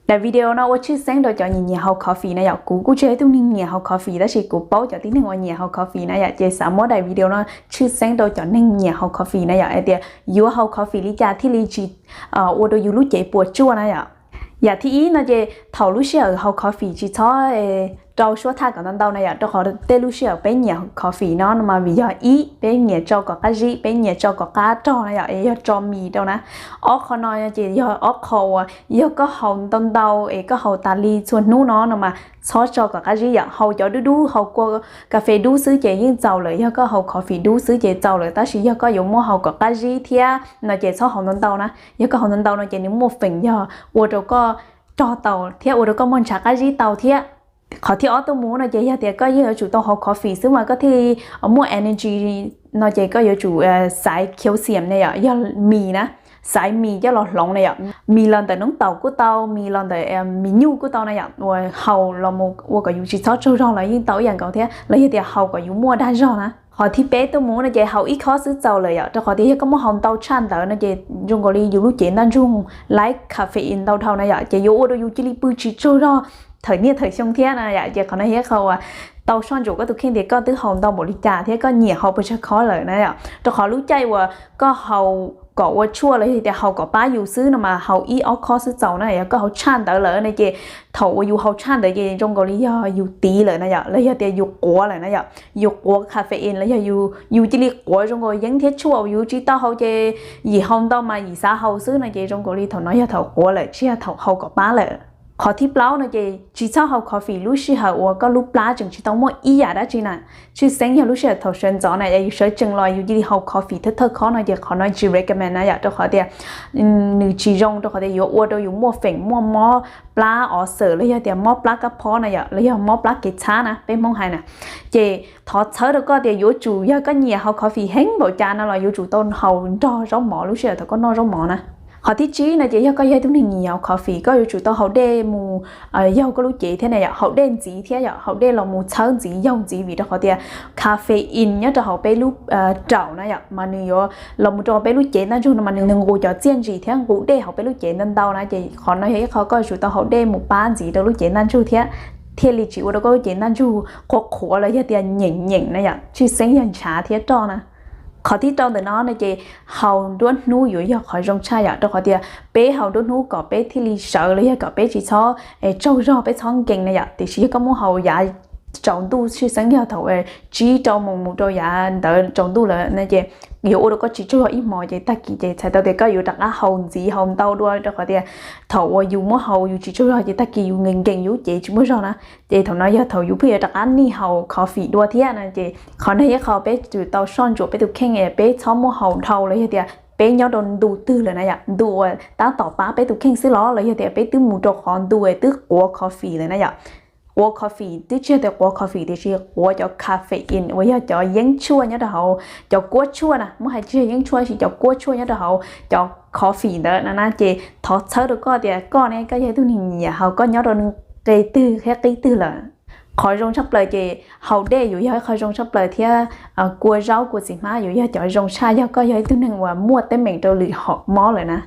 Daim video no ua tshwj xeeb rau cov nyiam nyiam haus coffee na yom. Kuv kuj tsis yog ib tug neeg nyiam haus coffee tab sis kuv paub cov tib neeg uas nyiam haus coffee na yom, ces xav muab daim video no tshwj xeeb rau cov neeg nyiam haus coffee na yom, hais tias yuav haus coffee li cas thiaj li tsis ua rau yus lub cev puas tsuaj na yom. Yam thib ib no ces thaum lub sij hawm haus coffee tsis txhob rau suab thaj kom ntau ntau na yom, rau qhov tej lub sij hawm peb nyiam coffee no no mas vim yog ib, peb nyiam tso kom qab zib, peb nyiam tso kom qab rog na yom, es yog tso mis rau na. Ob qho no ces yog ob qho uas yog koj haus ntau ntau es koj haus tas li txhua hnub no no mas txhob tso kom qab zib yom. Haus cov dub dub, haus kua kas fes dub xwb ces yeej txaus lawm, yog koj haus coffee dub xwb ces txaus lawm, tab sis yog koj yuav muab haus kom qab zib thiab no ces txhob haus ntau ntau na. Yog koj haus ntau ntau no ces nws muaj feem yog ua rau koj rog tau thiab ua rau koj muaj ntshav qab zib tau thiab. Qhov thib ob tuaj mus no ces yog tias koj yeej yuav tsum tau haus coffee xwb mas koj thiaj muaj energy no ces koj yuav tsum xaiv calcium ne yom, yog mis na, xaiv mis coj los hloov na yom. Mis los ntawm noob taum kuj tau, mis los ntawm mis nyuj kuj tau na yom, uas haus los mus ua kom yus tsis txhob tsaug zog los yeej tau ib yam nkaus thiab, los yog tias haus kom yus muaj dag zog na. Qhov thib peb tuaj mus no ces haus ib khob xwb txaus lawm yom, rau qhov tias yog koj muab haus ntau tshaj ntawd no ces zoo nkaus li yus lub cev ntaj ntsug laib caffeine ntau dhau na yom, ces yuav ua rau yus cia li pw tsis tsaug zog thawm niaj thawm xyoo thiab na yom. Ces qhov no yog ib qho uas tau soj ntsuam koj tus kheej tias koj twb haus ntau npaum li cas thiab koj nyiam haus pes tsawg khob lawm na yom. Rau qhov lub caij uas koj haus kom ua tshuaj los yog tias haus kom pab yus xwb no mas haus ib ob khob xwb txaus na, yog koj haus tshaj ntawd lawm no ces thaum uas yus haus tshaj ntawd ces zoo nkaus li yog yus tiv lawm na yom, los yog tias yus quav lawm na yom. Yus quav caffeine los yog yus cia li quav zoo nkaus yeeb thiab tshuaj, yus tsis tau haus ces yim haus ntau mas yim xav haus xwb no ces zoo nkaus li thaum no yog thaum quav lawm tsis yog thaum haus kom pab lawm. Qhov thib plaub no ces tsis txhob haus coffee lub sij hawm uas koj lub plab tseem tsis tau muaj ib yam dab tsi na. Tshwj xeeb yog lub sij hawm thaum sawv ntxov na, yus sawv tsees los yus cia li haus coffee thawj thawj khob no ces qhov no tsis recommend na yom, rau qhov tias nws tsis zoo, rau qhov tias yuav ua rau yus muaj feem muaj mob plab ov xwm los yog tias mob plab kab phob na yom, los yog mob plab kev txhab na peb Hmoob hais na. Ces thov txhawb rau koj tias yuav tsum yog koj nyiam haus coffee heev npaum cas no los yuav tsum tau haus nrog zaub mov lub sij hawm thaum koj noj zaub mov na. Qhov thib tsib no ces yog koj yog ib tug neeg nyiam haus coffee koj yuav tsum tau haus dej mus yaug koj lub cev thiab na yom, haus dej ntxiv thiab yom, haus dej los mus txhawb ntxiv yaug ntxiv vim rau qhov tias caffeine nyob rau hauv peb lub raum na yom mas nws yuav los mus rau peb lub cev ntaj ntsug no mas nws nqus cov txiaj ntsim thiab nqus dej hauv peb lub cev ntau ntau na, ces qhov no yog ib qho koj yuav tsum tau haus dej mus pab ntxiv rau lub cev ntaj ntsug thiab, thiaj li tsis ua rau koj lub cev ntaj ntsug qhuav qhuav los yog tias nyeem nyeem na yom, tshwj xeeb yog ntshav thiab roj na. Qhov thib rau ntawm no no ces haus nruab hnub yuav yog qhov zoo tshaj yom, rau qhov tias peb haus nruab hnub kom peb thiaj li sawv los yog kom peb tsis txhob tsaug zog peb txhob nkees na yom, tiam sis yog koj muab haus yav tsaus ntuj tshwj xeeb yog thaum tsib rau moos mus rau yav ntawd tsaus ntuj lawm no ces yuav ua rau koj tsis tsaug zog ib hmos ces tag kis ces txhais tau tias koj yuav rov qab haus ntxiv haus ntau dua rau qhov tias thaum uas yus muab haus yus tsis tsaug zog ces tag kis yus nkees nkees yus cev tsis muaj zog na. Ces thaum no yog thaum yus pheej yuav rov qab nij haus coffee dua thiab na, ces qhov no yog ib qho peb tsum tau soj ntsuam peb tus kheej peb txhob muab haus dhau los yog tias peb nyob rau ntu twg lawm na yom, ntu uas tab tom pab peb tus kheej xwb los los yog tias peb twb mus rau qhov ntu twb quav coffee lawm na yom. Quav coffee twb tsis yog tias quav coffee tiam sis quav cov caffeine uas yog cov yeeb tshuaj nyob rau hauv, cov kuab tshuaj na, muab hais tsis yog yeeb tshuaj sis cov kuab tshuaj nyob rau hauv cov coffee ntawd na na, ces thov txhawb rau koj tias koj ne koj yog ib tug neeg nyiam haus koj nyob rau nqe twg thiab qib twg lawm. Qhov zoo tshaj plaws ces haus dej yuav yog ib qho zoo tshaj plaws thiab kua zaub kua txiv hmab yuav yog cov zoo tshaj yog koj yog ib tug neeg uas muaj teeb meem rau lwm hom mob lawm na.